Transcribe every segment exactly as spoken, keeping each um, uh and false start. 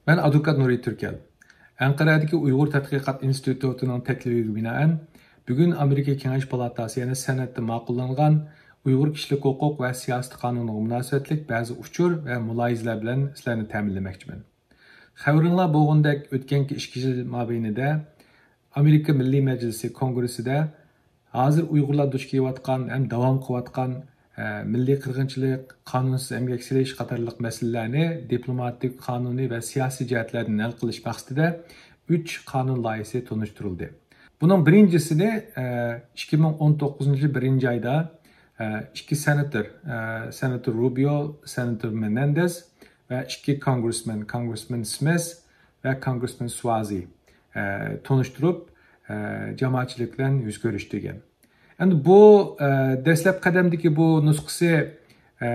مەن ئادۋوكات نۇرى تۈركەل. ئەنقەرەدىكى ئۇيغۇر تەتقىقات ئىنستىتۇتىنىڭ تەكلىپىگە بىنائەن، بۈگۈن ئامېرىكا كېڭەش پالاتاسى، يەنى سېناتتا ماقۇللانغان ئۇيغۇر كىشىلىك ھوقۇق ۋە سىياسىي قانۇنىغا مۇناسىۋەتلىك بەزى ئۇچۇر ۋە مۇلاھىزىلەر بىلەن سىلەرنى تەمىنلىمەكچىمەن. خەۋىرىڭلار بولغىنىدەك، ئۆتكەنكى ئىككى يىل مابەينىدە ئامېرىكا مىللىي مەجلىسى كونگرېسسىدا ھازىر ئۇيغۇرلار دۇچ كېلىۋاتقان ھەم داۋام قىلىۋاتقان، ئە، مىللىي قىرغىنچىلىق، قانۇنسىز ئەمگەك سېلىش قاتارلىق مەسىلىلەرنى دىپلوماتىك، قانۇنىي ۋە سىياسىي جەھەتلەردىن ھەل قىلىش مەقسىتىدە ئۈچ قانۇن لايىھىسى تونۇشتۇرۇلدى. بۇنىڭ بىرىنچىسىنى، ئە، ئىككى مىڭ ئون توققۇزىنچى يىل بىرىنچى ئايدا، ئە، ئىككى سېناتور، ئە، سېناتور روبىيو، سېناتور مېنېندېز ۋە ئىككى كونگرېسمېن، كونگرېسمېن سمىس ۋە كونگرېسمېن سۋازى، ئە، تونۇشتۇرۇپ، ئە، جامائەتچىلىك بىلەن يۈز كۆرۈشتۈرگەن. ئەمدى بۇ، ئە، دەسلەپ قەدەمدىكى بۇ نۇسخىسى، ئە،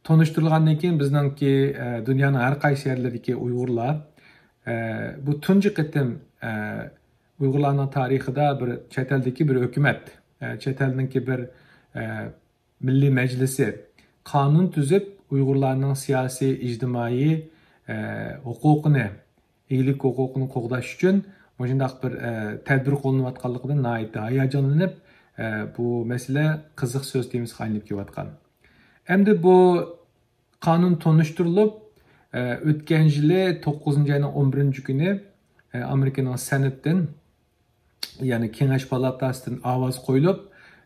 تونۇشتۇرۇلغاندىن كېيىن بىزنىڭكى، ئە، دۇنيانىڭ ھەر قايسى يەرلىرىدىكى ئۇيغۇرلار، ئە، بۇ تۇنجى قېتىم، ئە، ئۇيغۇرلارنىڭ تارىخىدا بىر چەت ئەلدىكى بىر ھۆكۈمەت، ئە، چەت ئەلنىڭكى بىر، ئە، مىللىي مەجلىسى قانۇن تۈزۈپ، ئۇيغۇرلارنىڭ سىياسىي، ئىجتىمائىي، ئە، ھوقۇقىنى، ئىگىلىك ھوقۇقىنى قوغداش ئۈچۈن مۇشۇنداق بىر، ئە، تەدبىر قوللىنىۋاتقانلىقىدىن ناھايىتى ھاياجانلىنىپ، ئە، بۇ مەسىلە قىزىق سۆز تېمىسىغا ئايلىنىپ كېلىۋاتقان. ئەمدى بۇ قانۇن تونۇشتۇرۇلۇپ، ئە، ئۆتكەن يىلى توققۇزىنچى ئاينىڭ ئون بىرىنچى كۈنى، ئە، ئامېرىكىنىڭ سېناتتىن، يەنى كېڭەش پالاتاسىدىن ئاۋاز قويۇلۇپ،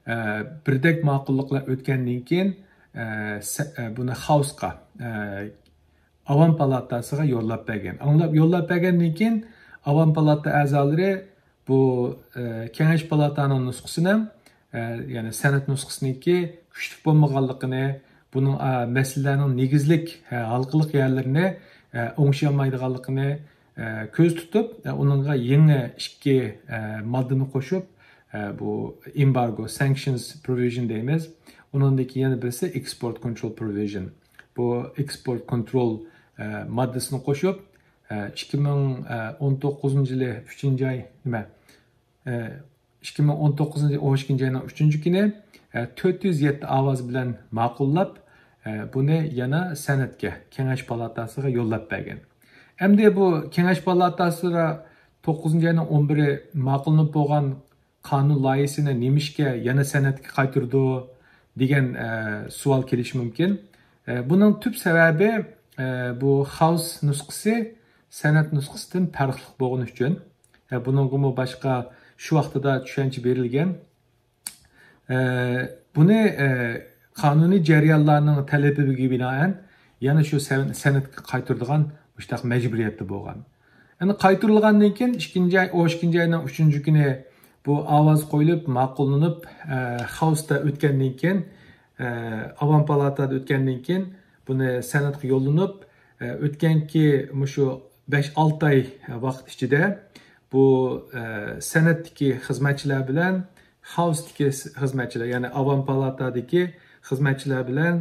ئە، بىردەك ماقۇللۇقلار ئۆتكەندىن كېيىن، ئە، سە-، ئە، بۇنى خاوسقا، ئە، ئاۋام پالاتاسىغا يوللاپ بەرگەن. ئاڭلاپ، يوللاپ بەرگەندىن كېيىن ئاۋام پالاتا ئەزالىرى بۇ، ئە، كېڭەش پالاتانىڭ نۇسخىسىنى، ئە، يەنى سېنات نۇسخىسىنىڭكى كۈچلۈك بولمىغانلىقىنى، بۇنىڭ، ئە، مەسىلىلەرنىڭ نېگىزلىك، ئە، ھالقىلىق يەرلىرىنى، ئە، ئوڭشىيالمايدىغانلىقىنى، ئە، كۆزدە تۇتۇپ، ئە، ئۇنىڭغا يېڭى ئىككى، ئە، ماددىنى قوشۇپ، ئە، بۇ ئېمبارگو، سانكشنز پروۋىژن دەيمىز. ئۇنىڭدىن كېيىن يەنە بىرسى ئېكسپورت كونترول پروۋىژن. بۇ ئېكسپورت كونترول، ئە، ماددىسىنى قوشۇپ، ئە، ئىككى مىڭ ئون توققۇزىنچى يىلى ئۈچىنچى ئاي، نېمە، ئە، ئىككى مىڭ ئون توققۇزىنچى يىل ئون ئىككىنچى ئاينىڭ ئۈچىنچى كۈنى، ئە، تۆت يۈز يەتتە ئاۋاز بىلەن ماقۇللاپ، ئە، بۇنى يەنە سېناتكە، كېڭەش پالاتاسىغا يوللاپ بەرگەن. ئەمدى بۇ كېڭەش پالاتاسىدا توققۇزىنچى ئاينىڭ ئون بىرى ماقۇللىنىپ بولغان قانۇن لايىھىسىنى نېمىشقا يەنە سېناتقا قايتۇرىدۇ دېگەن، ئە، سوئال كېلىشى مۇمكىن. ئە، بۇنىڭ تۈپ سەۋەبى، ئە، بۇ خاوس نۇسخىسى سېنات نۇسخىسىدىن پەرقلىق بولغىنى ئۈچۈن. ئە، بۇنىڭغىمۇ باشقا شۇ ۋاقتىدا چۈشەنچە بېرىلگەن. ئە، بۇنى، ئە، قانۇنىي جەريانلارنىڭ تەلىپىگە بىنائەن يەنە شۇ سەن-، سېناتقا قايتۇرىدىغان مۇشۇنداق مەجبۇرىيەتتە بولغان. ئەمدى قايتۇرۇلغاندىن كېيىن، ئىككىنچى ئاي، ئون ئىككىنچى ئاينىڭ ئۈچىنچى كۈنى بۇ ئاۋاز قويۇلۇپ، ماقۇللىنىپ، ئە، خاۋستا ئۆتكەندىن كېيىن، ئە، ئاۋام پالاتادا ئۆتكەندىن كېيىن، بۇنى سېناتقا يوللىنىپ، ئە، ئۆتكەنكى مۇشۇ بەش-ئالتە ئاي ۋاقىت ئىچىدە بۇ، ئە، سېناتتىكى خىزمەتچىلەر بىلەن خاۋستىكى خىزمەتچىلەر، يەنى ئاۋام پالاتادىكى خىزمەتچىلەر بىلەن،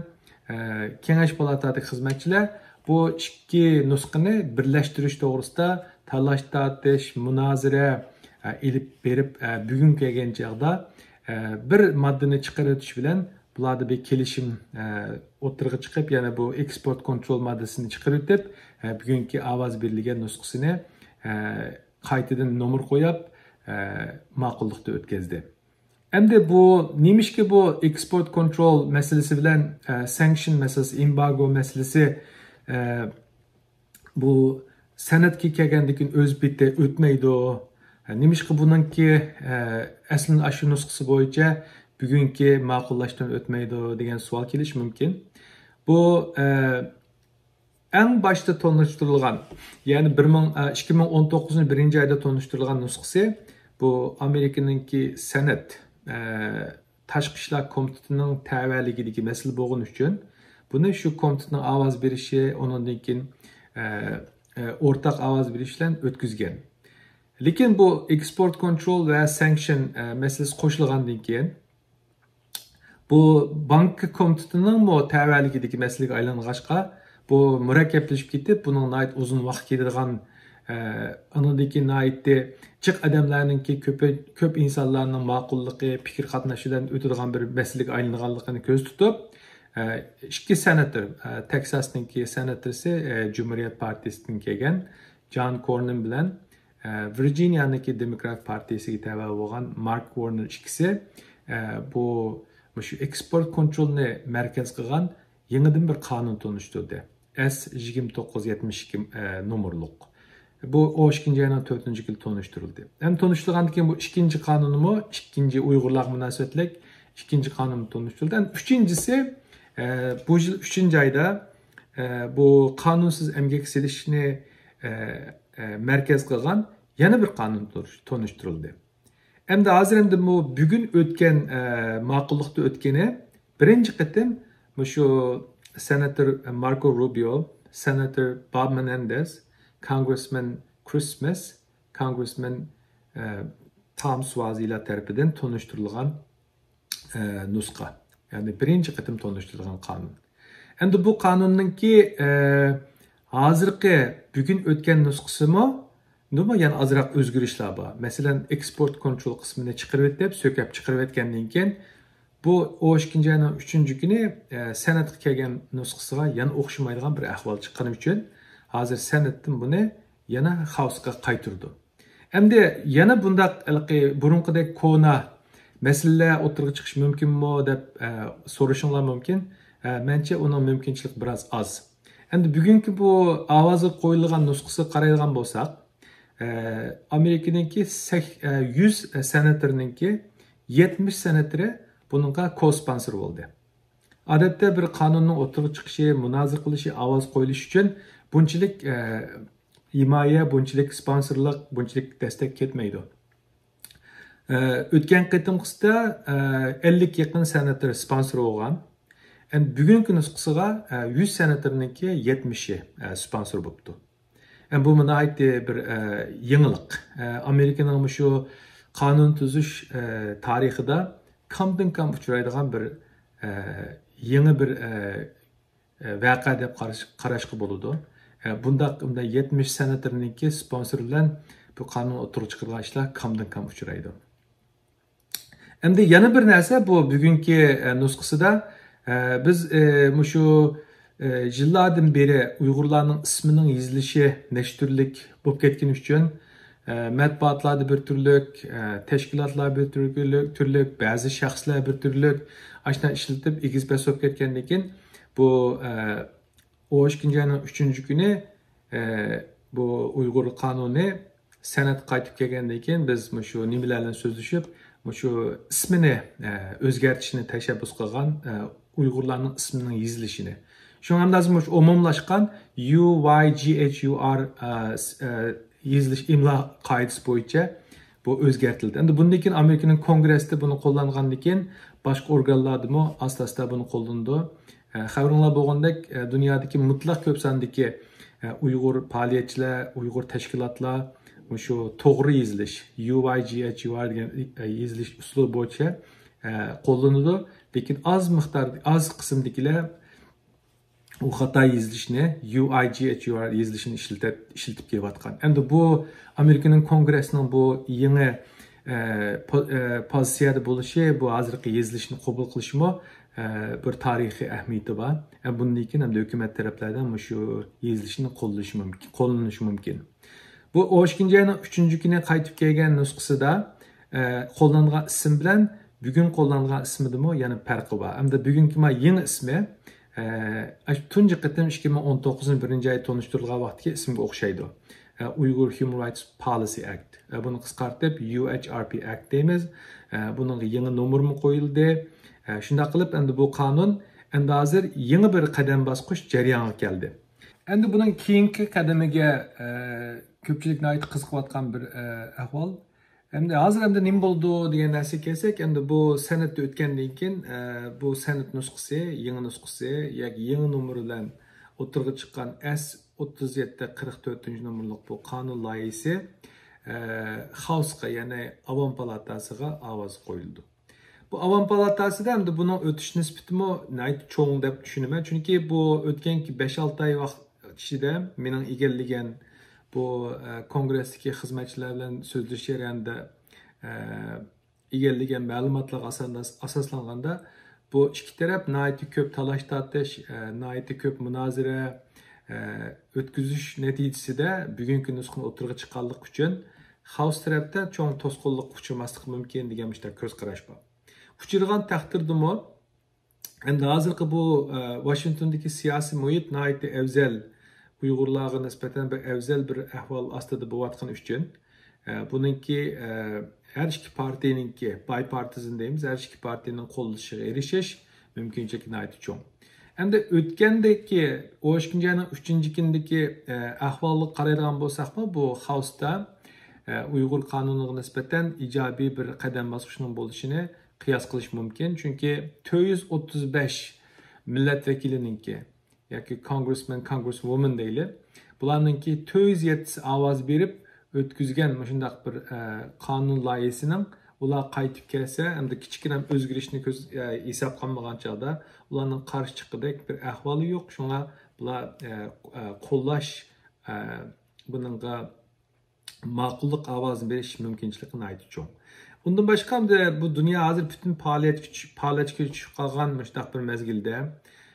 ئە، كېڭەش پالاتادىكى خىزمەتچىلەر بۇ ئىككى نۇسخىنى بىرلەشتۈرۈش توغرىسىدا تالاش-تارتىش، مۇنازىرە، ئە، ئېلىپ بېرىپ، ئە، بۈگۈن كەلگەن چاغدا، ئە، بىر ماددىنى چىقىرىۋېتىش بىلەن بۇلاردا بىر كېلىشىم، ئە، ئوتتۇرىغا چىقىپ، يەنە بۇ ئېكسپورت كونترول ماددىسىنى چىقىرىۋېتىپ، ئە، بۈگۈنكى ئاۋاز بېرىلگەن نۇسخىسىنى، ئە، قايتىدىن نومۇر قويۇپ، ئە، ماقۇللۇقتا ئۆتكۈزدى. ئەمدى بۇ نېمىشقا بۇ ئېكسپورت كونترول مەسىلىسى بىلەن، ئە، سانكشن مەسىلىسى، ئېمبارگو مەسىلىسى، ئە، بۇ سەنەتكە كەلگەندىن كېيىن ئۆز پېتى ئۆتمەيدۇ؟ ئە، نېمىشقا بۇنىڭكى، ئە، ئەسلىنى ئاشۇ نۇسخىسى بويىچە بۈگۈنكى ماقۇللاشتىن ئۆتمەيدۇ دېگەن سوئال كېلىشى مۇمكىن. بۇ، ئە، ئەڭ باشتا تونۇشتۇرۇلغان، يەنى بىر مىڭ، ئىككى مىڭ ئون توققۇزىنچى بىرىنچى ئايدا تونۇشتۇرۇلغان نۇسخىسى، بۇ ئامېرىكىنىڭكى سېنات، ئە، تاشقى ئىشلار كومىتېتىنىڭ تەۋەلىكىدىكى مەسىلە بولغىنى ئۈچۈن، بۇنى شۇ كومىتېتنىڭ ئاۋاز بېرىشى، ئۇنىڭدىن كېيىن، ئە، ئە، ئورتاق ئاۋاز بېرىش بىلەن ئۆتكۈزگەن. لېكىن بۇ ئېكسپورت كونترول ۋە سانكشن، ئە، مەسىلىسى قوشۇلغاندىن كېيىن، بۇ بانكا كومىتېتىنىڭمۇ تەۋەلىكىدىكى مەسىلىگە ئايلانغاچقا، بۇ مۇرەككەپلىشىپ كېتىپ، بۇنىڭ ناھايىتى ئۇزۇن ۋاقىت كېتىدىغان، ئە، ئاندىن كېيىن ناھايىتى جىق ئادەملەرنىڭكى كۆپى، كۆپ ئىنسانلارنىڭ ماقۇللۇقى، پىكىر قاتنىشىشىدىن ئۆتىدىغان بىر مەسىلىگە ئايلانغانلىقىنى كۆزدە تۇتۇپ، ئىككى سېناتور، تېكساسنىڭكى سېناتورسى، جۇمھۇرىيەت پارتىيىسىدىن كەلگەن جان كورنىن بىلەن، ۋىرجىنىيەنىڭكى دېموكرات پارتىيىسىگە تەۋە بولغان مارك ۋورنېر ئىككىسى، بۇ، مۇشۇ ئېكسپورت كونترولنى مەركەز قىلغان يېڭىدىن بىر قانۇن تونۇشتۇردى. ئەس يىگىرمە توققۇز يەتمىش ئىككى، نومۇرلۇق. بۇ ئون ئىككىنچى ئاينىڭ تۆتىنچى كۈنى تونۇشتۇرۇلدى. ھەم تونۇشتۇرغاندىن كېيىن بۇ ئىككىنچى قانۇنمۇ، ئىككىنچى ئۇيغۇرلارغا مۇناسىۋەتلىك ئىككىنچى قانۇن تونۇشتۇرۇلدى. ھەم ئۈچىنچىسى، ئە، بۇ يىل ئۈچىنچى ئايدا، ئە، بۇ قانۇنسىز ئەمگەك سېلىشنى، ئە، ئە، مەركەز قىلغان يەنە بىر قانۇن تونۇش-، تونۇشتۇرۇلدى. ئەمدى ھازىر ئەمدى بۇ بۈگۈن ئۆتكەن، ئە، ماقۇللۇقتا ئۆتكىنى بىرىنچى قېتىم مۇشۇ سېناتور ماركو روبىيو، سېناتور باب مېنېندېز، كونگرېسمېن كرىس سمىس، كونگرېسمېن، ئە، تام سۇۋازىلار تەرىپىدىن تونۇشتۇرۇلغان، ئە، نۇسخا. يەنى بىرىنچى قېتىم تونۇشتۇرۇلغان قانۇن. ئەمدى بۇ قانۇننىڭكى، ئە، ھازىرقى بۈگۈن ئۆتكەن نۇسخىسىمۇ، بۇمۇ يەنە ئازراق ئۆزگىرىشلەر بار. مەسىلەن، ئېكسپورت كونترول قىسمىنى چىقىرىۋېتىپ، سۆكەپ چىقىرىۋەتكەندىن كېيىن، بۇ ئون ئىككىنچى ئاينىڭ ئۈچىنچى كۈنى، ئە، سېناتقا كەلگەن نۇسخىسىغا يەنە ئوخشىمايدىغان بىر ئەھۋال چىققىنى ئۈچۈن، ھازىر سېناتتىن بۇنى يەنە خاۋسقا قايتۇردى. ئەمدى يەنە بۇنداق ھېلىقى بۇرۇنقىدەك كونا مەسىلىلەر ئوتتۇرىغا چىقىشى مۇمكىنمۇ دەپ، ئە، سورىشىڭلار مۇمكىن. ئە، مەنچە ئۇنىڭ مۇمكىنچىلىكى بىراز ئاز. ئەمدى بۈگۈنكى بۇ ئاۋازغا قويۇلغان نۇسخىسىغا قارايدىغان بولساق، ئە، ئامېرىكىنىڭكى سەك-، ئە، يۈز سېناتورنىڭكى يەتمىش سېناتورى بۇنىڭغا كوسپونسور بولدى. ئادەتتە بىر قانۇننىڭ ئوتتۇرىغا چىقىشى، مۇنازىرە قىلىشى، ئاۋاز قويۇلۇشى ئۈچۈن بۇنچىلىك، ئە، ھىمايە، بۇنچىلىك سپونسورلۇق، بۇنچىلىك دەستەك كەتمەيدۇ. ئە، ئۆتكەن قېتىمقىسىدا، ئە، ئەللىككە يېقىن سېناتور سپونسور بولغان. ئەمدى بۈگۈنكى نۇسخىسىغا، ئە، يۈز سېناتورنىڭكى يەتمىشى، ئە، سپونسور بوپتۇ. ئە، بۇمۇ ناھايىتى بىر، ئە، يېڭىلىق. ئە، ئامېرىكىنىڭ مۇشۇ قانۇن تۈزۈش، ئە، تارىخىدا كامدىن كام ئۇچرايدىغان بىر، ئە، يېڭى بىر، ئە، ئە، ۋەقە دەپ قاراش-، قاراشقا بولىدۇ. ئە، بۇنداق، بۇنداق يەتمىش سېناتورنىڭكى سپونسور بىلەن بۇ قانۇن ئوتتۇرىغا چىقىرىلغان ئىشلار كامدىن كام ئۇچرايدۇ. ئەمدى يەنە بىر نەرسە، بۇ بۈگۈنكى، ئە، نۇسخىسىدا، ئە، بىز، ئە، مۇشۇ، ئە، يىللاردىن بېرى ئۇيغۇرلارنىڭ ئىسمىنىڭ يېزىلىشى نەشتۈرلۈك بولۇپ كەتكىنى ئۈچۈن، ئە، مەتبۇئاتلاردا بىر تۈرلۈك، ئە، تەشكىلاتلار بىر تۈرلۈك، تۈرلۈك، بەزى شەخسلەر بىر تۈرلۈك، ئاشۇنداق ئىشلىتىپ ئېگىز پەس بولۇپ كەتكەندىن كېيىن، بۇ، ئە، ئون ئىككىنچى ئاينىڭ ئۈچىنچى كۈنى، ئە، بۇ ئۇيغۇر قانۇنى سېناتقا قايتىپ كەلگەندىن كېيىن، بىز مۇشۇ نېمىلەر بىلەن سۆزلىشىپ، مۇشۇ ئىسمىنى، ئە، ئۆزگەرتىشنى تەشەببۇس قىلغان، ئە، ئۇيغۇرلارنىڭ ئىسمىنىڭ يېزىلىشىنى. شۇڭا ھەمدە ھازىر مۇشۇ ئومۇملاشقان يۇ ۋاي جى ئېيچ يۇ ئار، ئە، س-، ئە، يېزىلىش ئىملا قائىدىسى بويىچە بۇ ئۆزگەرتىلدى. ئەمدى بۇندىن كېيىن ئامېرىكىنىڭ كونگرېسىدا بۇنى قوللانغاندىن كېيىن، باشقا ئورگانلاردىمۇ ئاستا-ئاستا بۇنى قوللىنىدۇ. ئە، خەۋىرىڭلار بولغاندەك، ئە، دۇنيادىكى مۇتلەق كۆپ ساندىكى، ئە، ئۇيغۇر پائالىيەتچىلەر، ئۇيغۇر تەشكىلاتلار مۇشۇ توغرا يېزىلىش، يۇ ۋاي جى ئېيچ يۇ ئار دېگەن، ئە، يېزىلىش ئۇسۇلى بويىچە، ئە، قوللىنىدۇ. لېكىن ئاز مىقدار، ئاز قىسىمدىكىلەر ئۇ خاتا يېزىلىشنى، يۇ ئاي جى ئېيچ يۇ ئار يېزىلىشىنى ئىشلىتىپ، ئىشلىتىپ كېلىۋاتقان. ئەمدى بۇ ئامېرىكىنىڭ كونگرېسىنىڭ بۇ يېڭى، ئە، پو-، ئە، پوزىتسىيەدە بولۇشى، بۇ ھازىرقى يېزىلىشنى قوبۇل قىلىشىمۇ، ئە، بىر تارىخىي ئەھمىيىتى بار. ئە، بۇندىن كېيىن ئەمدى ھۆكۈمەت تەرەپلەردىن مۇشۇ يېزىلىشنى قوللىنىشى مۇمكىن، قوللىنىشى مۇمكىن. بۇ ئون ئىككىنچى ئاينىڭ ئۈچىنچى كۈنى قايتىپ كەلگەن نۇسخىسىدا، ئە، قوللانغان ئىسىم بىلەن بۈگۈن قوللانغان ئىسمىدىمۇ يەنە پەرقى بار. ئەمدى بۈگۈنكى ما يېڭى ئىسمى، ئە، ئاشۇ تۇنجى قېتىم ئىككى مىڭ ئون توققۇزىنچى بىرىنچى ئاي تونۇشتۇرۇلغان ۋاقىتتىكى ئىسىمگە ئوخشايدۇ. ئە، ئۇيغۇر Human Rights Policy Act. ئە، بۇنى قىسقارتىپ يۇ ئېيچ ئار پى ئەكت دەيمىز. ئە، بۇنىڭغا يېڭى نومۇرمۇ قويۇلدى. ئە، شۇنداق قىلىپ، ئەمدى بۇ قانۇن ئەمدى ھازىر يېڭى بىر قەدەم باسقۇچ جەريانغا كەلدى. ئەمدى بۇنىڭ كېيىنكى قەدىمىگە، ئە، كۆپچىلىك ناھايىتى قىزىقىۋاتقان بىر، ئە، ئەھۋال. ئەمدى ھازىر ئەمدى نېمە بولىدۇ دېگەن نەرسىگە كەلسەك، ئەمدى بۇ سەنەدتە ئۆتكەندىن كېيىن، ئە، بۇ سەنەد نۇسخىسى، يېڭى نۇسخىسى ياكى يېڭى نومۇر بىلەن ئوتتۇرىغا چىققان ئەس ئوتتۇز يەتتە قىرىق تۆتىنچى نومۇرلۇق بۇ قانۇن لايىھىسى، ئە، خاۋسقا، يەنى ئاۋام پالاتاسىغا ئاۋاز قويۇلىدۇ. بۇ ئاۋام پالاتاسىدا ئەمدى بۇنىڭ ئۆتۈش نىسبىتىمۇ ناھايىتى چوڭ دەپ چۈشىنىمەن. چۈنكى بۇ ئۆتكەنكى بەش-ئالتە ئاي ۋاقىت ئىچىدە مېنىڭ ئىگىلىگەن بۇ، ئە، كونگرېستىكى خىزمەتچىلەر بىلەن سۆزلىشىش جەريانىدا، ئە، ئىگىلىگەن مەلۇماتلارغا ئاسان-، ئاساسلانغاندا، بۇ ئىككى تەرەپ ناھايىتى كۆپ تالاش-تارتىش، ئە، ناھايىتى كۆپ مۇنازىرە، ئە، ئۆتكۈزۈش نەتىجىسىدە بۈگۈنكى نۇسخىنى ئوتتۇرىغا چىققانلىقى ئۈچۈن خاوس تەرەپتە چوڭ توسقۇنلۇققا ئۇچرىماسلىقى مۇمكىن دېگەن مۇشۇنداق كۆز قاراش بار. ئۇچرىغان تەقدىردىمۇ، ئەمدى ھازىرقى بۇ، ئە، ۋاشىنگتوندىكى سىياسىي مۇھىت ناھايىتى ئەۋزەل، ئۇيغۇرلارغا نىسبەتەن بىر ئەۋزەل بىر ئەھۋال ئاستىدا بولۇۋاتقىنى ئۈچۈن، ئە، بۇنىڭكى، ئە، ھەر ئىككى پارتىيىنىڭكى، بايپارتىزم دەيمىز، ھەر ئىككى پارتىيىنىڭ قوللىشىغا ئېرىشىش مۇمكىنچىلىكى ناھايىتى چوڭ. ئەمدى ئۆتكەندىكى ئون ئىككىنچى ئاينىڭ ئۈچىنچى كۈنىدىكى، ئە، ئەھۋالغا قارايدىغان بولساقمۇ، بۇ خاۋستا، ئە، ئۇيغۇر قانۇنىغا نىسبەتەن ئىجابىي بىر قەدەم باسقۇچنىڭ بولۇشىنى قىياس قىلىش مۇمكىن. چۈنكى تۆت يۈز ئوتتۇز بەش مىللەت ۋەكىلىنىڭكى ياكى كونگرېسمېن، كونگرېسۋومېن دەيلى. بۇلارنىڭكى تۆت يۈز يەتتىسى ئاۋاز بېرىپ ئۆتكۈزگەن مۇشۇنداق بىر، ئە، قانۇن لايىھىسىنىڭ ئۇلار قايتىپ كەلسە، ئەمدى كىچىككىنە ئۆزگىرىشنى كۆز، ئە، ھېساب قىلمىغان چاغدا ئۇلارنىڭ قارشى چىققۇدەك بىر ئەھۋالى يوق. شۇڭا بۇلار، ئە، ئە، قوللاش، ئە، بۇنىڭغا ماقۇللۇق ئاۋازىنى بېرىش مۇمكىنچىلىكى ناھايىتى چوڭ. ئۇندىن باشقا، ئەمدى بۇ دۇنيا ھازىر پۈتۈن پائالىيەتكە چۈش-، پائالىيەتكە چۈشۈپ قالغان مۇشۇنداق بىر مەزگىلدە،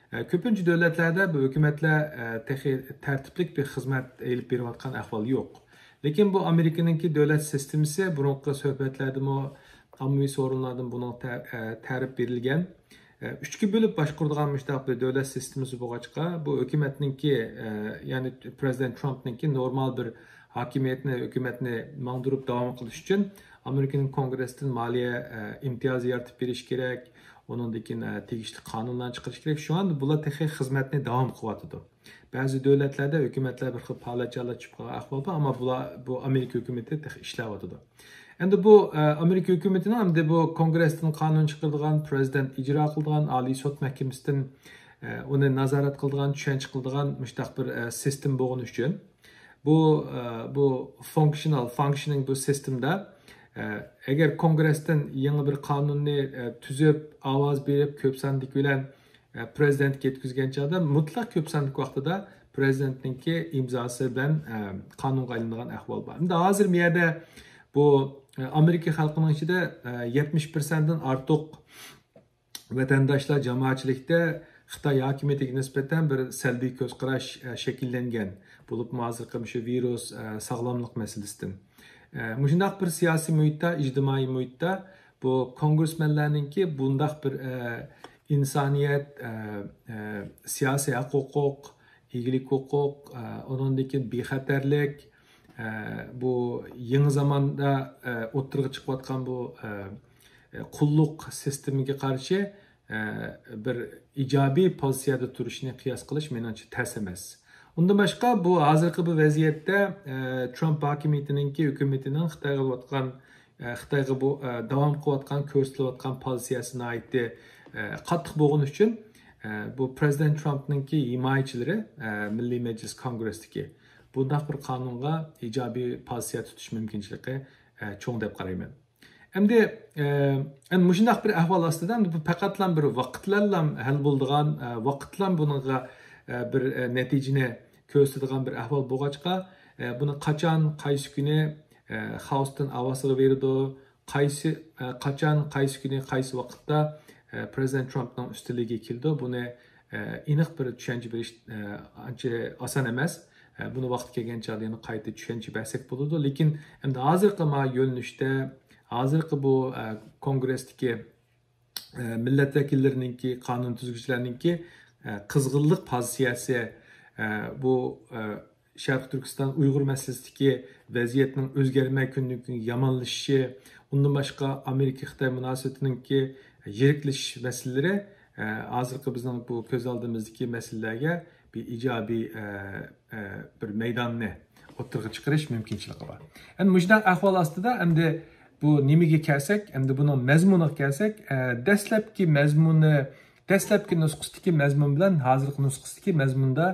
ئە، كۆپىنچە دۆلەتلەردە بۇ ھۆكۈمەتلەر، ئە، تېخى تەرتىپلىك بىر خىزمەت ئېلىپ بېرىۋاتقان ئەھۋال يوق. لېكىن بۇ ئامېرىكىنىڭكى دۆلەت سىستېمىسى بۇرۇنقى سۆھبەتلەردىمۇ، ئاممىۋى سورۇنلاردىمۇ بۇنىڭ تە-، ئە، تەرىپ بېرىلگەن. ئە، ئۈچكە بۆلۈپ باشقۇرىدىغان مۇشۇنداق بىر دۆلەت سىستېمىسى بولغاچقا، بۇ ھۆكۈمەتنىڭكى، ئە، يەنى پرېزىدېنت ترامپنىڭكى نورمال بىر ھاكىمىيەتنى، ھۆكۈمەتنى ماڭدۇرۇپ داۋام قىلىش ئۈچۈن ئامېرىكىنىڭ كونگرېسىدىن مالىيە، ئە، ئىمتىيازى يارىتىپ بېرىش كېرەك، ئۇنىڭدىن كېيىن، ئە، تېگىشلىك قانۇنلارنى چىقىرىش كېرەك. شۇڭا بۇلار تېخى خىزمەتنى داۋام قىلىۋاتىدۇ. بەزى دۆلەتلەردە ھۆكۈمەتلەر بىر خىل پالەچلەر چۈشۈپ قالغان ئەھۋال بار، ئەمما بۇلار، بۇ ئامېرىكا ھۆكۈمىتى تېخى ئىشلەۋاتىدۇ. ئەمدى بۇ، ئە، ئامېرىكا ھۆكۈمىتىنىڭ ئەمدى بۇ كونگرېستىن قانۇن چىقىرىدىغان، پرېزىدېنت ئىجرا قىلىدىغان، ئالىي سوت مەھكىمىسىدىن، ئە، ئۇنى نازارەت قىلىدىغان، چۈشەنچە قىلىدىغان مۇشۇنداق بىر، ئە، سىستېما بولغىنى ئۈچۈن، بۇ، ئە، بۇ فۇنكشنال، فانكشنىنگ بۇ سىستېمىدا، ئە، ئەگەر كونگرېستىن يېڭى بىر قانۇننى، ئە، تۈزۈپ، ئاۋاز بېرىپ، كۆپ ساندىكى بىلەن ئە، پرېزىدېنتكە يەتكۈزگەن چاغدا مۇتلەق كۆپ ساندىكى ۋاقتىدا پرېزىدېنتنىڭكى ئىمزاسى بىلەن، ئە، قانۇنغا ئايلىنىدىغان ئەھۋال بار. ئەمدى ھازىر بۇ يەردە بۇ، ئە، ئامېرىكا خەلقىنىڭ ئىچىدە، ئە، يەتمىش پىرسەنتتىن ئارتۇق ۋەتەنداشلار جامائەتچىلىكتە خىتاي ھاكىمىيىتىگە نىسبەتەن بىر سەلبىي كۆز قاراش، ئە، شەكىللەنگەن. بولۇپمۇ ھازىرقى مۇشۇ ۋىرۇس، ئە، ساغلاملىق مەسىلىسىدىن. ئە، مۇشۇنداق بىر سىياسىي مۇھىتتا، ئىجتىمائىي مۇھىتتا بۇ كونگرېسمېنلەرنىڭكى بۇنداق بىر، ئە، ئىنسانىيەت، ئە، ئە، سىياسىي ھەق ھوقۇق، ئىگىلىك ھوقۇق، ئە، ئۇنىڭدىن كېيىن بىخەتەرلىك، ئە، بۇ يېڭى زاماندا، ئە، ئوتتۇرىغا چىقىۋاتقان بۇ، ئە، ئە، قۇللۇق سىستېمىگە قارشى، ئە، بىر ئىجابىي پوزىتسىيەدە تۇرۇشىنى قىياس قىلىش مېنىڭچە تەس ئەمەس. ئۇندىن باشقا، بۇ ھازىرقى بۇ ۋەزىيەتتە، ئە، ترامپ ھاكىمىيىتىنىڭكى، ھۆكۈمىتىنىڭ خىتايغا بولۇۋاتقان، ئە، خىتايغا بۇ، ئە، داۋام قىلىۋاتقان، كۆرسىتىلىۋاتقان پوزىتسىيەسى ناھايىتى، ئە، قاتتىق بولغىنى ئۈچۈن، ئە، بۇ پرېزىدېنت ترامپنىڭكى ھىمايىچىلىرى، ئە، مىللىي مەجلىس كونگرېستىكى بۇنداق بىر قانۇنغا ئىجابىي پوزىتسىيە تۇتۇش مۇمكىنچىلىكى، ئە، چوڭ دەپ قارايمەن. ئەمدى، ئە، ئەمدى مۇشۇنداق بىر ئەھۋال ئاستىدا، ئەمدى بۇ پەقەتلا بىر ۋاقىتلارلا ھەل بولىدىغان، ئە، ۋاقىتلا بۇنىڭغا، ئە، بىر، ئە، نەتىجىنى كۆرسىتىدىغان بىر ئەھۋال بولغاچقا، ئە، بۇنى قاچان، قايسى كۈنى، ئە، خاۋستىن ئاۋازغا بېرىدۇ، قايسى، ئە، قاچان، قايسى كۈنى، قايسى ۋاقىتتا، ئە، پرېزىدېنت ترامپنىڭ ئۈستىلىگە كېلىدۇ، بۇنى، ئە، ئېنىق بىر چۈشەنچە بېرىش، ئە، ئانچە ئاسان ئەمەس. ئە، بۇنى ۋاقتى كەلگەن چاغدا يەنە قايتا چۈشەنچە بەرسەك بولىدۇ. لېكىن ئەمدى ھازىرقى ما يۆنىلىشتە، ھازىرقى بۇ، ئە، كونگرېستىكى، ئە، مىللەت ۋەكىللىرىنىڭكى، قانۇن تۈزگۈچىلەرنىڭكى، ئە، قىزغىنلىق پوزىتسىيەسى، ئە، بۇ، ئە، شەرقىي تۈركىستان ئۇيغۇر مەسىلىسىدىكى ۋەزىيەتنىڭ ئۆزگەرمەي كۈندىن كۈنگە يامانلىشىشى، ئۇندىن باشقا ئامېرىكا-خىتاي مۇناسىۋىتىنىڭكى يىرىكلىشىش مەسىلىلىرى، ئە، ھازىرقى بىزنىڭ بۇ كۆز ئالدىمىزدىكى مەسىلىلەرگە بىر ئىجابىي، ئە، ئە، بىر مەيداننى ئوتتۇرىغا چىقىرىش مۇمكىنچىلىكى بار. ئەمدى مۇشۇنداق ئەھۋال ئاستىدا ئەمدى بۇ نېمىگە كەلسەك، ئەمدى بۇنىڭ مەزمۇنىغا كەلسەك، ئە، دەسلەپكى مەزمۇنى، دەسلەپكى نۇسخىسىدىكى مەزمۇن بىلەن ھازىرقى نۇسخىسىدىكى مەزمۇندا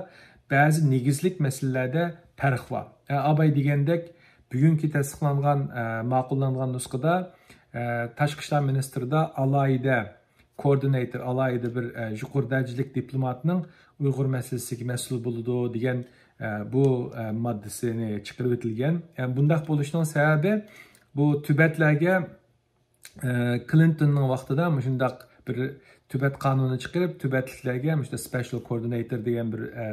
بەزى نېگىزلىك مەسىلىلەردە پەرق بار. ئە، ئاباي دېگەندەك، بۈگۈنكى تەستىقلانغان، ئە، ماقۇللانغان نۇسخىدا، ئە، تاشقى ئىشلار مىنىستىرىدا ئالاھىدە كوئوردىناتور، ئالاھىدە بىر، ئە، يۇقىرى دەرىجىلىك دىپلوماتنىڭ ئۇيغۇر مەسىلىسىگە مەسئۇل بولىدۇ دېگەن، ئە، بۇ، ئە، ماددىسىنى چىقىرىۋېتىلگەن. ئە، بۇنداق بولۇشنىڭ سەۋەبى بۇ تۈبەتلەرگە، ئە، كلىنتوننىڭ ۋاقتىدا مۇشۇنداق بىر تۈبەت قانۇنى چىقىرىپ، تۈبەتلىكلەرگە مۇشۇنداق سپېشال كوئوردىناتور دېگەن بىر، ئە،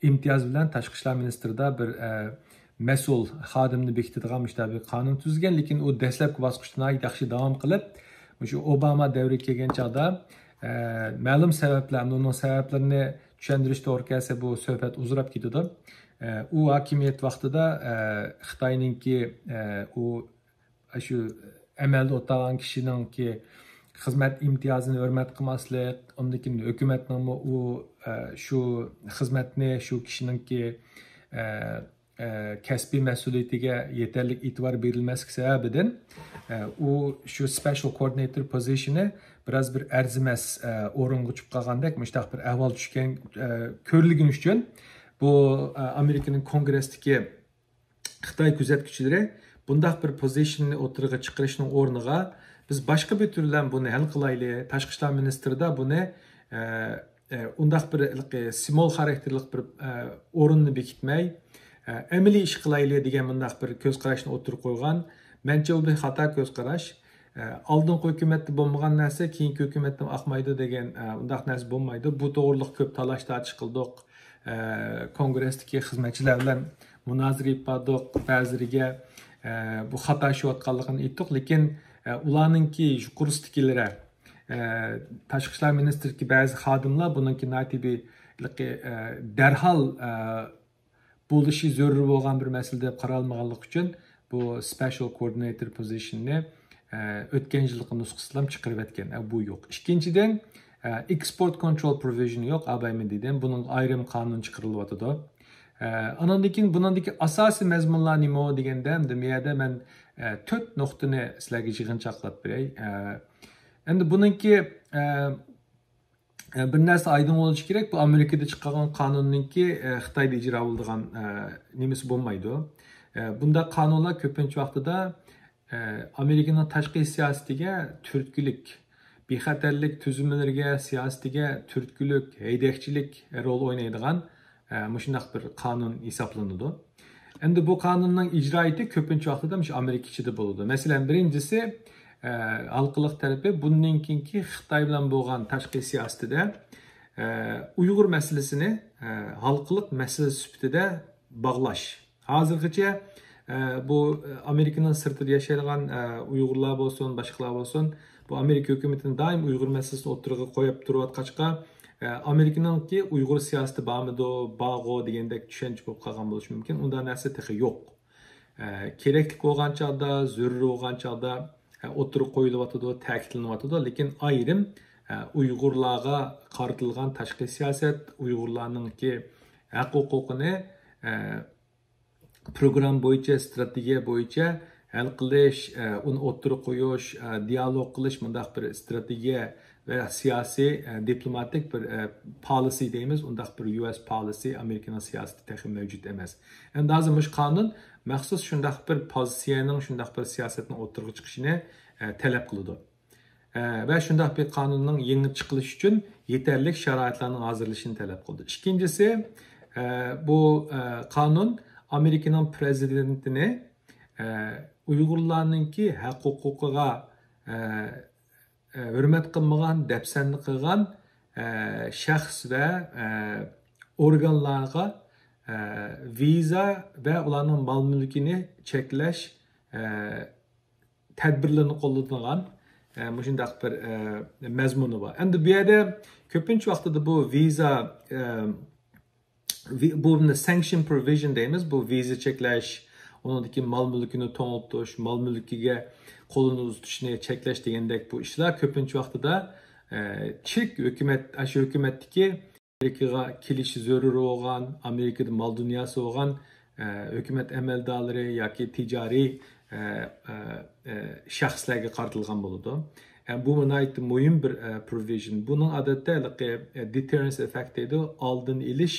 ئىمتىياز بىلەن تاشقى ئىشلار مىنىستىرىدا بىر، ئە، مەسئۇل خادىمنى بېكىتىدىغان مۇشۇنداق بىر قانۇن تۈزگەن. لېكىن ئۇ دەسلەپكى باسقۇچتا ناھايىتى ياخشى داۋام قىلىپ، مۇشۇ ئوباما دەۋرىگە كەلگەن چاغدا، ئە، مەلۇم سەۋەبلەر، ئۇنىڭ سەۋەبلىرىنى چۈشەندۈرۈش توغرا كەلسە، بۇ سۆھبەت ئۇزىراپ كېتىدۇ. ئە، ئۇ ھاكىمىيەت ۋاقتىدا، ئە، خىتاينىڭكى، ئە، ئۇ شۇ ئەمەلدە ئولتۇرغان كىشىنىڭكى خىزمەت ئىمتىيازىنى ھۆرمەت قىلماسلىق، ئاندىن كېيىن ھۆكۈمەتنىڭمۇ ئۇ، ئە، شۇ خىزمەتنى شۇ كىشىنىڭكى، ئە، ئە، كەسپىي مەسئۇلىيىتىگە يېتەرلىك ئېتىبار بېرىلمەسلىكى سەۋەبىدىن، ئە، ئۇ شۇ سپېشال كوئوردىناتور پوزىشنى بىراز بىر ئەرزىمەس، ئە، ئورۇنغا چۈشۈپ قالغاندەك مۇشۇنداق بىر ئەھۋال چۈشكەن، ئە، كۆرۈلگىنى ئۈچۈن بۇ، ئە، ئامېرىكىنىڭ كونگرېسستىكى خىتاي كۆزەتكۈچىلىرى بۇنداق بىر پوزىشننى ئوتتۇرىغا چىقىرىشنىڭ ئورنىغا، بىز باشقا بىر تۈر بىلەن بۇنى ھەل قىلايلى، تاشقى ئىشلار مىنىستىرىدا بۇنى، ئە، ئە، ئۇنداق بىر ھېلىقى سىمۋول خاراكتېرلىق بىر، ئە، ئورۇننى بېكىتمەي، ئە، ئەمەلىي ئىش قىلايلى دېگەن مۇنداق بىر كۆز قاراشنى ئوتتۇرىغا قويغان. مەنچە، بۇ بىر خاتا كۆز قاراش. ئە، ئالدىنقى ھۆكۈمەتتە بولمىغان نەرسە كېيىنكى ھۆكۈمەتتىن ئاقمايدۇ دېگەن، ئە، ئۇنداق نەرسە بولمايدۇ. بۇ توغرىلىق كۆپ تالاش تارتىش قىلدۇق. ئە، كونگرېستىكى خىزمەتچىلەر بىلەن مۇنازىرە ئېلىپ باردۇق. بەزىلىرىگە، ئە، بۇ خاتا ئىشلەۋاتقانلىقىنى ئېيتتۇق. لېكىن، ئە، ئۇلارنىڭكى يۇقىرىسىدىكىلىرى، ئە، تاشقى ئىشلار مىنىستىرلىكى بەزى خادىملار بۇنىڭكى ناھايىتى بىر، ئە، دەرھال، ئە، بولۇشى زۆرۈر بولغان بىر مەسىلە دەپ قارالمىغانلىقى ئۈچۈن بۇ سپېشال كوئوردىناتور پوزىشننى، ئە، ئۆتكەن يىلقى نۇسخىسىدىلا چىقىرىۋەتكەن. ئە، بۇ يوق. ئىككىنچىدىن، ئە، ئېكسپورت كونترول پروۋىژن يوق، ئابايمەن دېدىم. بۇنىڭ ئايرىم قانۇن چىقىرىلىۋاتىدۇ. ئە، ئاناندىن كېيىن بۇنىڭدىكى ئاساسىي مەزمۇنلار نېمە دېگەندە، ئەمدى بۇ يەردە مەن، ئە، تۆت نۇقتىنى سىلەرگە يىغىنچاقلاپ بېرەي. ئە، ئەمدى بۇنىڭكى، ئە، ئە، بىر نەرسە ئايدىڭ بولۇشى كېرەك، بۇ ئامېرىكىدا چىقارغان قانۇننىڭكى، ئە، خىتايدا ئىجرا بولىدىغان، ئە، نېمىسى بولمايدۇ. ئە، بۇنداق قانۇنلار كۆپىنچە ۋاقتىدا، ئە، ئامېرىكىنىڭ تاشقى سىياسىتىگە تۈرتكىلىك، بىخەتەرلىك تۈزۈملىرىگە، سىياسىتىگە تۈرتكىلىك، ھەيدەكچىلىك رول ئوينايدىغان، ئە، مۇشۇنداق بىر قانۇن ھېسابلىنىدۇ. ئەمدى بۇ قانۇننىڭ ئىجرائىتى كۆپىنچە ۋاقتىدا مۇشۇ ئامېرىكا ئىچىدە بولىدۇ. مەسىلەن، بىرىنچىسى، ئە، ھالقىلىق تەرىپى بۇندىن كېيىنكى خىتاي بىلەن بولغان تاشقى سىياسىتىدە، ئە، ئۇيغۇر مەسىلىسىنى، ئە، ھالقىلىق مەسىلە سۈپىتىدە باغلاش. ھازىرغىچە، ئە، بۇ، ئە، ئامېرىكىنىڭ سىرتىدا ياشايدىغان، ئە، ئۇيغۇرلار بولسۇن، باشقىلار بولسۇن، بۇ ئامېرىكا ھۆكۈمىتىنى دائىم ئۇيغۇر مەسىلىسىنى ئوتتۇرىغا قويۇپ تۇرۇۋاتقاچقا، ئە، ئامېرىكىنىڭكى ئۇيغۇر سىياسىتى بارمىدۇ، بارغۇ دېگەندەك چۈشەنچە بولۇپ قالغان بولۇشى مۇمكىن. ئۇنداق نەرسە تېخى يوق. ئە، كېرەكلىك بولغان چاغدا، زۆرۈر بولغان چاغدا، ئە، ئوتتۇرىغا قويۇلۇۋاتىدۇ، تەكىتلىنىۋاتىدۇ. لېكىن ئايرىم، ئە، ئۇيغۇرلارغا قارىتىلغان تاشقى سىياسەت، ئۇيغۇرلارنىڭكى ھەق ھوقۇقىنى، ئە، پروگرامما بويىچە، ستراتېگىيە بويىچە ھەل قىلىش، ئە، ئۇنى ئوتتۇرىغا قويۇش، ئە، دىئالوگ قىلىش، مۇنداق بىر ستراتېگىيە ۋە سىياسىي، ئە، دىپلوماتىك بىر، ئە، پالىسى دەيمىز، ئۇنداق بىر يۇ ئېس پالىسى، ئامېرىكىنىڭ سىياسىتى تېخى مەۋجۇت ئەمەس. ئەمدى ھازىر مۇشۇ قانۇن مەخسۇس شۇنداق بىر پوزىتسىيەنىڭ، شۇنداق بىر سىياسەتنىڭ ئوتتۇرىغا چىقىشىنى، ئە، تەلەپ قىلىدۇ. ئە، ۋە شۇنداق بىر قانۇننىڭ يېڭى چىقىرىلىشى ئۈچۈن يېتەرلىك شارائىتلارنىڭ ھازىرلىشىنى تەلەپ قىلدى. ئىككىنچىسى، ئە، بۇ، ئە، قانۇن ئامېرىكىنىڭ پرېزىدېنتىنى، ئە، ئۇيغۇرلارنىڭكى ھەق ھوقۇقىغا، ئە، ئە، ھۆرمەت قىلمىغان، دەپسەندە قىلغان، ئە، شەخس ۋە، ئە، ئورگانلارغا، ئە، ۋىزا ۋە ئۇلارنىڭ مال-مۈلكىنى چەكلەش، ئە، تەدبىرلىرىنى قوللىنىدىغان، ئە، مۇشۇنداق بىر، ئە، مەزمۇنى بار. ئەمدى بۇ يەردە كۆپىنچە ۋاقتىدا بۇ ۋىزا، ئە، ۋى-، بۇ sanction provision دەيمىز، بۇ ۋىزا چەكلەش، ئۇنىڭدىكى مال-مۈلكىنى توڭلىتىش، مال-مۈلكىگە قولىنى ئۇزىتىشنى چەكلەش دېگەندەك بۇ ئىشلار كۆپىنچە ۋاقتىدا، ئە، چېك ھۆكۈمەت، ئاشۇ ھۆكۈمەتتىكى ئامېرىكىغا كېلىشى زۆرۈر بولغان، ئامېرىكىدا مال دۇنياسى بولغان، ئە، ھۆكۈمەت ئەمەلدارلىرى ياكى تىجارىي، ئە، ئە، ئە، شەخسلەرگە قارىتىلغان بولىدۇ. ئە، بۇ ناھايىتى مۇھىم بىر، ئە، provision. بۇنىڭ ئادەتتە ھېلىقى، ئە، deterrence effect دەيدۇ، ئالدىنى ئېلىش،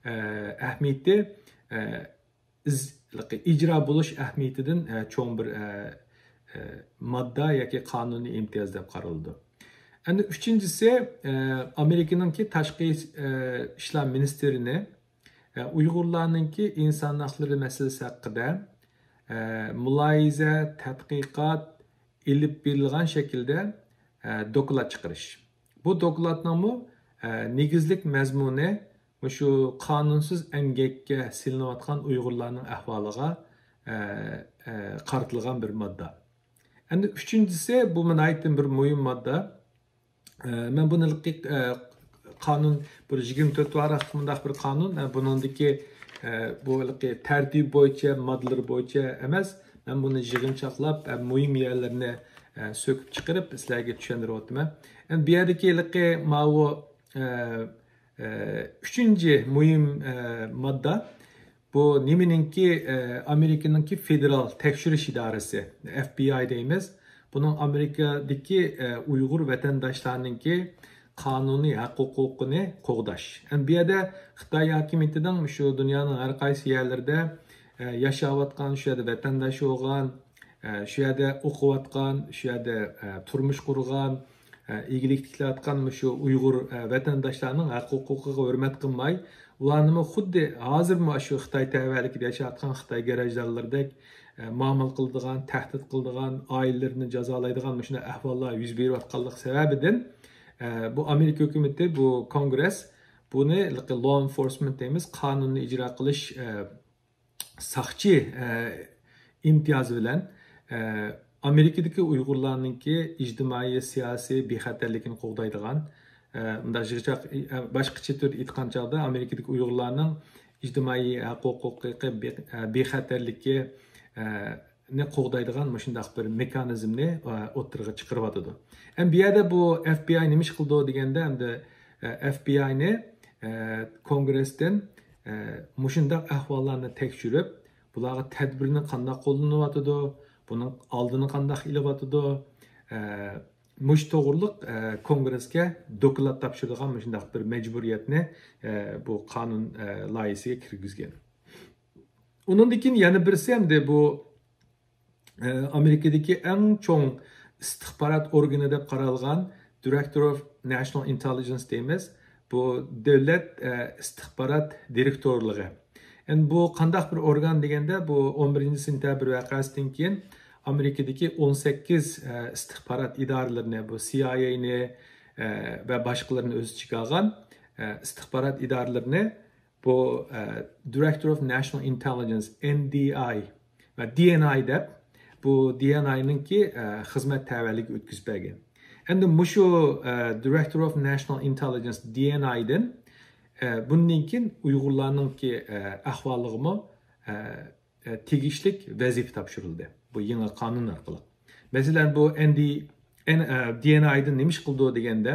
ئە، ئەھمىيىتى، ئە، ئىز-، ھېلىقى ئىجرا بولۇش ئەھمىيىتىدىن، ئە، چوڭ بىر، ئە، ئە، ماددا ياكى قانۇنىي ئىمتىياز دەپ قارىلىدۇ. ئەمدى ئۈچىنچىسى، ئە، ئامېرىكىنىڭكى تاشقى، ئە، ئىشلار مىنىستىرىنى، ئە، ئۇيغۇرلارنىڭكى ئىنسان ھەقلىرى مەسىلىسى ھەققىدە، ئە، مۇلاھىزە، تەتقىقات ئېلىپ بېرىلغان شەكىلدە، ئە، دوكلات چىقىرىش. بۇ دوكلاتنىڭمۇ، ئە، نېگىزلىك مەزمۇنى مۇشۇ قانۇنسىز ئەمگەككە سېلىنىۋاتقان ئۇيغۇرلارنىڭ ئەھۋالىغا، ئە، ئە، قارىتىلغان بىر ماددا. ئەمدى ئۈچىنچىسى، بۇ ناھايىتى بىر مۇھىم ماددا. ئە، مەن بۇنى ھېلىقى، ئە، قانۇن بىر يىگىرمە تۆت ۋاراق مۇنداق بىر قانۇن. ئە، بۇنىڭدىكى، ئە، بۇ ھېلىقى تەرتىپى بويىچە، ماددىلىرى بويىچە ئەمەس. مەن بۇنى يىغىنچاقلاپ، ئە، مۇھىم يەرلىرىنى، ئە، سۆكۈپ چىقىرىپ، سىلەرگە چۈشەندۈرۈۋاتىمەن. ئەمدى بۇ يەردىكى ھېلىقى ماۋۇ، ئە، ئە، ئۈچىنچى مۇھىم، ئە، ماددا. بۇ نېمىنىڭكى، ئە، ئامېرىكىنىڭكى فېدېرال تەكشۈرۈش ئىدارىسى، ئەف بى ئاي دەيمىز. بۇنىڭ ئامېرىكىدىكى، ئە، ئۇيغۇر ۋەتەنداشلارنىڭكى قانۇنىي ھەق ھوقۇقىنى قوغداش. ئەمدى بۇ يەردە خىتاي ھاكىمىيىتىنىڭ شۇ دۇنيانىڭ ھەر قايسى يەرلىرىدە، ئە، ياشاۋاتقان، شۇ يەردە ۋەتەنداش بولغان، ئە، شۇ يەردە ئوقۇۋاتقان، شۇ يەردە، ئە، تۇرمۇش قۇرغان، ئە، ئىگىلىك تىكلەۋاتقان مۇشۇ ئۇيغۇر، ئە، ۋەتەنداشلارنىڭ ھەق ھوقۇقىغا ھۆرمەت قىلماي، ئۇلارنىمۇ خۇددى ھازىرمۇ شۇ خىتاي تەۋەلىكىدە ياشاۋاتقان خىتاي گەرەجدارلىرىدەك، ئە، مۇئامىلە قىلىدىغان، تەھدىت قىلىدىغان، ئائىلىلىرىنى جازالايدىغان مۇشۇنداق ئەھۋاللار يۈز بېرىۋاتقانلىقى سەۋەبىدىن، ئە، بۇ ئامېرىكا ھۆكۈمىتى، بۇ كونگرېس بۇنى law enforcement دەيمىز، قانۇننى ئىجرا قىلىش، ئە، ساقچى، ئە، ئىمتىيازى بىلەن، ئە، ئامېرىكىدىكى ئۇيغۇرلارنىڭكى ئىجتىمائىي، سىياسىي بىخەتەرلىكىنى قوغدايدىغان، ئە، مۇنداق يىغىنچاق، ئە، باشقىچە تۈردە ئېيتقان چاغدا ئامېرىكىدىكى ئۇيغۇرلارنىڭ ئىجتىمائىي ھەق ھوقۇقى، بى-، ئە، بىخەتەرلىكى، ئە، نى قوغدايدىغان مۇشۇنداق بىر مېخانىزمنى، ئە، ئوتتۇرىغا چىقىرىۋاتىدۇ. ئەمدى بۇ يەردە بۇ ئەف بى ئاي نېمە ئىش قىلىدۇ دېگەندە، ئەمدى، ئە، ئەف بى ئاينى، ئە، كونگرېستىن، ئە، مۇشۇنداق ئەھۋاللارنى تەكشۈرۈپ، بۇلارغا تەدبىرنى قانداق قوللىنىۋاتىدۇ، بۇنىڭ ئالدىنى قانداق ئېلىۋاتىدۇ، ئە، مۇشۇ توغرىلىق، ئە، كونگرېسكە دوكلات تاپشۇرىدىغان مۇشۇنداق بىر مەجبۇرىيەتنى، ئە، بۇ قانۇن، ئە، لايىھىسىگە كىرگۈزگەن. ئۇنىڭدىن كېيىن يەنە بىرسى ئەمدى بۇ، ئە، ئامېرىكىدىكى ئەڭ چوڭ ئىستىخبارات ئورگىنى دەپ قارالغان Director of National Intelligence دەيمىز. بۇ دۆلەت، ئە، ئىستىخبارات دىرېكتورلۇقى. ئەمدى بۇ قانداق بىر ئورگان دېگەندە، بۇ ئون بىرىنچى سېنتەبىر ۋەقەسىدىن كېيىن ئامېرىكىدىكى ئون سەككىز، ئە، ئىستىخبارات ئىدارىلىرىنى، بۇ سى ئاي ئەينى، ئە، ۋە باشقىلىرىنى ئۆز ئىچىگە ئالغان، ئە، ئىستىخبارات ئىدارىلىرىنى بۇ، ئە، Director of National Intelligence، ئېن دى ئاي ۋە دى ئېن ئاي دەپ، بۇ دى ئېن ئاينىڭكى، ئە، خىزمەت تەۋەلىكىگە ئۆتكۈزۈپ بەرگەن. ئەمدى مۇشۇ، ئە، Director of National Intelligence، دى ئېن ئايدىن، ئە، بۇندىن كېيىن ئۇيغۇرلارنىڭكى، ئە، ئەھۋالىغىمۇ، ئە، ئە، تېگىشلىك ۋەزىپە تاپشۇرۇلدى بۇ يېڭى قانۇن ئارقىلىق. مەسىلەن، بۇ ئېن دى، ئېن-، ئە، دى ئېن ئايدىن نېمە ئىش قىلىدۇ دېگەندە،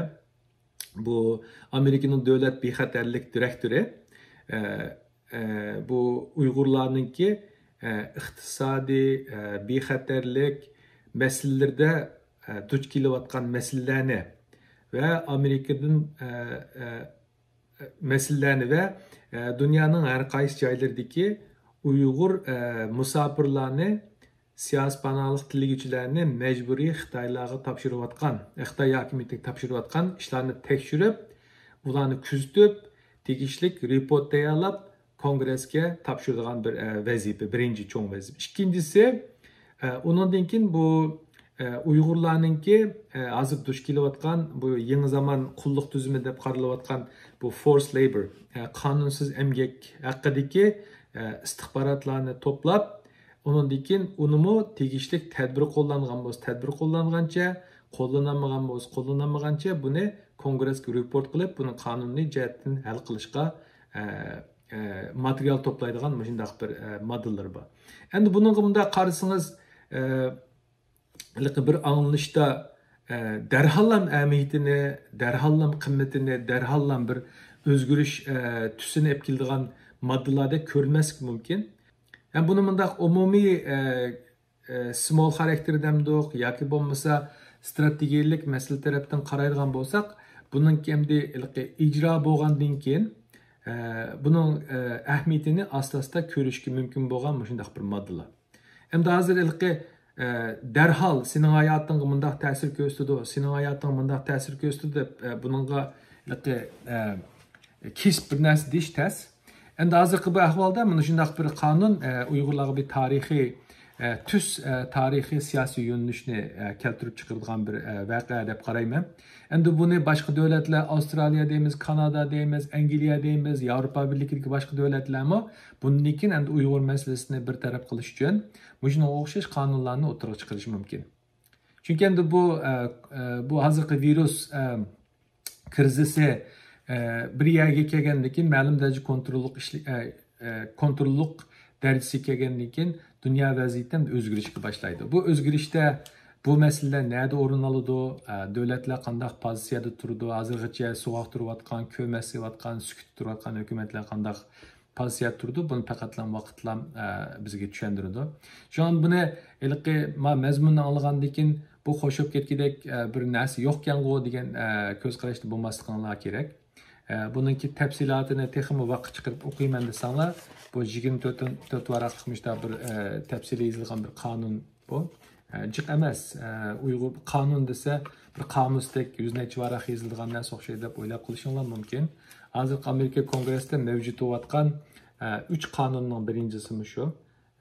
بۇ ئامېرىكىنىڭ دۆلەت بىخەتەرلىك دىرېكتورى، ئە، ئە، بۇ ئۇيغۇرلارنىڭكى، ئە، ئىقتىسادىي، ئە، بىخەتەرلىك مەسىلىلىرىدە، ئە، دۇچ كېلىۋاتقان مەسىلىلەرنى ۋە ئامېرىكىدىن، ئە، ئە، مەسىلىلەرنى ۋە، ئە، دۇنيانىڭ ھەر قايسى جايلىرىدىكى ئۇيغۇر، ئە، مۇساپىرلارنى، سىياسىي پاناھلىق تىلىگۈچىلەرنى مەجبۇرىي خىتايلارغا تاپشۇرۇۋاتقان، خىتاي ھاكىمىيىتىگە تاپشۇرۇۋاتقان ئىشلارنى تەكشۈرۈپ، ئۇلارنى كۆزىتىپ، تېگىشلىك رېپورت تەييارلاپ، كونگرېسكە تاپشۇرىدىغان بىر، ئە، ۋەزىپە، بىرىنچى چوڭ ۋەزىپە. ئىككىنچىسى، ئە، ئۇنىڭدىن كېيىن بۇ، ئە، ئۇيغۇرلارنىڭكى، ئە، ھازىر دۇچ كېلىۋاتقان بۇ يېڭى زامان قۇللۇق تۈزۈمى دەپ قارىلىۋاتقان بۇ فورس لەيبور، ئە، قانۇنسىز ئەمگەك ھەققىدىكى، ئە، ئىستىخباراتلارنى توپلاپ، ئۇنىڭدىن كېيىن ئۇنىمۇ تېگىشلىك تەدبىر قوللانغان بولسا تەدبىر قوللانغانچە، قوللىنالمىغان بولسا قوللىنالمىغانچە بۇنى كونگرېسكە رېپورت قىلىپ، بۇنى قانۇنىي جەھەتتىن ھەل قىلىشقا، ئە، ئە، ماتېرىيال توپلايدىغان مۇشۇنداق بىر، ئە، ماددىلىرى بار. ئەمدى بۇنىڭغا مۇنداق قارىسىڭىز، ئە، ھېلىقى بىر ئاڭلىنىشتا، ئە، دەرھاللام ئەھمىيىتىنى، دەرھاللام قىممىتىنى، دەرھاللام بىر ئۆزگىرىش، ئە، تۈسىنى ئېلىپ كېلىدىغان ماددىلاردەك كۆرۈنمەسلىكى مۇمكىن. ھەم بۇنى مۇنداق ئومۇمىي، ئە، ئە، سىمۋول خاراكتېرى دەمدۇق ياكى بولمىسا ئىستراتېگىيەلىك مەسىلە تەرەپتىن قارايدىغان بولساق، بۇنىڭكى ئەمدى ھېلىقى ئىجرا بولغاندىن كېيىن، ئە، بۇنىڭ، ئە، ئەھمىيىتىنى ئاستا-ئاستا كۆرۈشكە مۇمكىن بولغان مۇشۇنداق بىر ماددىلار. ئەمدى ھازىر ھېلىقى، ئە، دەرھال سېنىڭ ھاياتىڭغا مۇنداق تەسىر كۆرسىتىدۇ، سېنىڭ ھاياتىڭغا مۇنداق تەسىر كۆرسىتىدۇ دەپ، ئە، بۇنىڭغا ھېلىقى، ئە، كېسىپ بىر نەرسە دېيىش تەس. ئەمدى ھازىرقى بۇ ئەھۋالدا مانا شۇنداق بىر قانۇن، ئە، ئۇيغۇرلارغا بىر تارىخىي، ئە، تۈز، ئە، تارىخىي سىياسىي يۆنىلىشنى، ئە، كەلتۈرۈپ چىقىرىدىغان بىر، ئە، ۋەقە دەپ قارايمەن. ئەمدى بۇنى باشقا دۆلەتلەر، ئاۋسترالىيە دەيمىز، كانادا دەيمىز، ئەنگلىيە دەيمىز، ياۋروپا بىرلىكىدىكى باشقا دۆلەتلەرمۇ بۇندىن كېيىن ئەمدى ئۇيغۇر مەسىلىسىنى بىر تەرەپ قىلىش ئۈچۈن مۇشۇنىڭغا ئوخشاش قانۇنلارنى ئوتتۇرىغا چىقىرىشى مۇمكىن. چۈنكى ئەمدى بۇ، ئە، ئە، بۇ ھازىرقى ۋىرۇس، ئە، كىرىزىسى، ئە، بىر يەرگە كەلگەندىن كېيىن، مەلۇم دەرىجە كونتروللۇق ئىشلە-، ئە، ئە، كونتروللۇق دەرىجىسىگە كەلگەندىن كېيىن، دۇنيا ۋەزىيىتى ھەم ئۆزگىرىشكە باشلايدۇ. بۇ ئۆزگىرىشتە بۇ مەسىلىلەر نەدە ئورۇن ئالىدۇ؟ ئە، دۆلەتلەر قانداق پوزىتسىيەدە تۇرىدۇ؟ ھازىرغىچە سوغۇق تۇرۇۋاتقان، كۆمەچ سېلىۋاتقان، سۈكۈتتە تۇرۇۋاتقان ھۆكۈمەتلەر قانداق پوزىتسىيەدە تۇرىدۇ؟ بۇنى پەقەتلا ۋاقىتلا، ئە، بىزگە چۈشەندۈرىدۇ. شۇڭا بۇنى ھېلىقى ما مەزمۇننى ئاڭلىغاندىن كېيىن، بۇ خوش بولۇپ كەتكۈدەك، ئە، بىر نەرسە يوقكەنغۇ دېگەن، ئە، كۆز قاراشتا بولماسلىقىڭلار كېرەك. ئە، بۇنىڭكى تەپسىلاتىنى تېخىمۇ ۋاقىت چىقىرىپ ئوقۇيمەن دېسەڭلار، بۇ يىگىرمە تۆت، تۆت ۋاراقلىق مۇشۇنداق بىر، ئە، تەپسىلىي يېزىلغان بىر قانۇن بۇ. ئە، جىق ئەمەس. ئە، ئۇيغۇر قانۇن دېسە، بىر قامۇستەك يۈز نەچچە ۋاراق يېزىلىدىغان نەرسە ئوخشايدۇ دەپ ئويلاپ قېلىشىڭلار مۇمكىن. ھازىرقى ئامېرىكا كونگرېسىدا مەۋجۇت بولۇۋاتقان، ئە، ئۈچ قانۇننىڭ بىرىنچىسى مۇشۇ.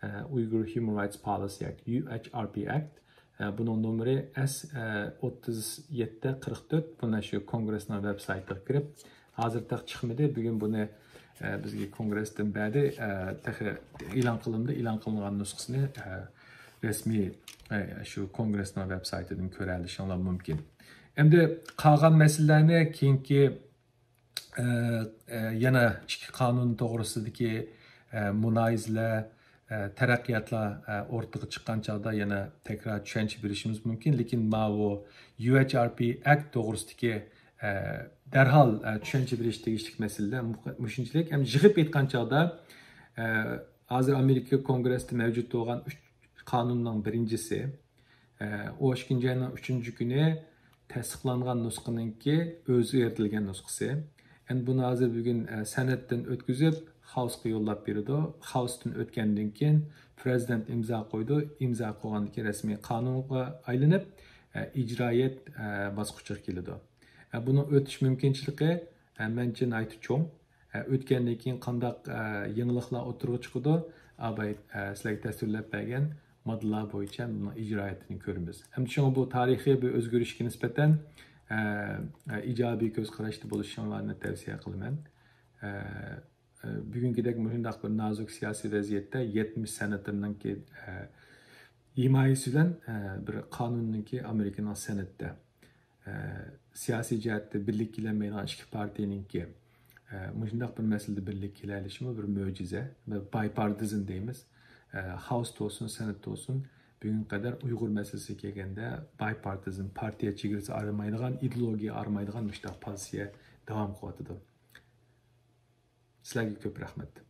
ئە، Uyghur Human Rights Policy Act، يۇ ئېچ ئار پى ئەكت. ئە، بۇنىڭ نومۇرى ئەس، ئە، ئوتتۇز يەتتە قىرىق تۆت. بۇنى شۇ كونگرېسنىڭ ۋېب سايتىغا كىرىپ، ھازىر تېخى چىقمىدى. بۈگۈن بۇنى، ئە، بىزگە كونگرېستىن بەردى. ئە، تېخى ئېلان قىلىندى. ئېلان قىلىنغان نۇسخىسىنى، ئە، رەسمىي، ئە، شۇ كونگرېسنىڭ ۋېب سايتىدىن كۆرەلىشىڭلار مۇمكىن. ئەمدى قالغان مەسىلىلەرنى كېيىنكى ئە، ئە، يەنە ئىككى قانۇن توغرىسىدىكى، ئە، مۇنازىرىلەر، ئە، تەرەققىياتلار، ئە، ئوتتۇرىغا چىققان چاغدا يەنە تەكرار چۈشەنچە بېرىشىمىز مۇمكىن. لېكىن ماۋۇ يۇ ئېچ ئار پى ئەكت توغرىسىدىكى، ئە، دەرھال، ئە، چۈشەنچە بېرىش تېگىشلىك مەسىلىلەر مۇ-، مۇشۇنچىلىك. ھەم يىغىپ ئېيتقان چاغدا، ئە، ھازىر ئامېرىكا كونگرېسىدا مەۋجۇت بولغان ئۈچ قانۇننىڭ بىرىنچىسى، ئە، ئون ئىككىنچى ئاينىڭ ئۈچىنچى كۈنى تەستىقلانغان نۇسخىنىڭكى ئۆزگەرتىلگەن نۇسخىسى. ئەمدى بۇنى ھازىر بۈگۈن، ئە، سېناتتىن ئۆتكۈزۈپ، خاۋسقا يوللاپ بېرىدۇ. خاۋستىن ئۆتكەندىن كېيىن پرېزىدېنت ئىمزا قويىدۇ. ئىمزا قويغاندىن كېيىن رەسمىي قانۇنغا ئايلىنىپ، ئە، ئىجرائىيەت، ئە، باسقۇچىغا كېلىدۇ. ئە، بۇنىڭ ئۆتۈش مۇمكىنچىلىكى، ئە، مەنچە ناھايىتى چوڭ. ئە، ئۆتكەندىن كېيىن قانداق، ئە، يېڭىلىقلار ئوتتۇرىغا چىقىدۇ؟ ئاباي، ئە، سىلەرگە تەسۋىرلەپ بەرگەن ماددىلار بويىچە بۇنىڭ ئىجرائىيىتىنى كۆرىمىز. ھەم شۇڭا بۇ تارىخىي بىر ئۆزگىرىشكە نىسبەتەن، ئە، ئە، ئىجابىي كۆز قاراشتا بولۇشۇڭلارنى تەۋسىيە قىلىمەن. ئە، ئە، بۈگۈنكىدەك مۇشۇنداق بىر نازۇك سىياسىي ۋەزىيەتتە يەتمىش سېناتورنىڭكى، ئە، ھىمايىسى بىلەن، ئە، بىر قانۇننىڭكى ئامېرىكىنىڭ سېناتىدا ئە، سىياسىي جەھەتتە بىرلىككە كېلەلمەيدىغان ئىككى پارتىيەنىڭكى، ئە، مۇشۇنداق بىر مەسىلىدە بىرلىككە كېلەلىشىمۇ بىر مۆجىزە. بىر بايپارتىزم دەيمىز. ئە، خاۋستا بولسۇن، سېناتتا بولسۇن، بۈگۈنگە قەدەر ئۇيغۇر مەسىلىسىگە كەلگەندە بايپارتىزم، پارتىيە چېگرىسى ئايرىمايدىغان، ئىدېئولوگىيە ئايرىمايدىغان مۇشۇنداق پوزىتسىيە داۋام قىلىۋاتىدۇ. سىلەرگە كۆپ رەھمەت.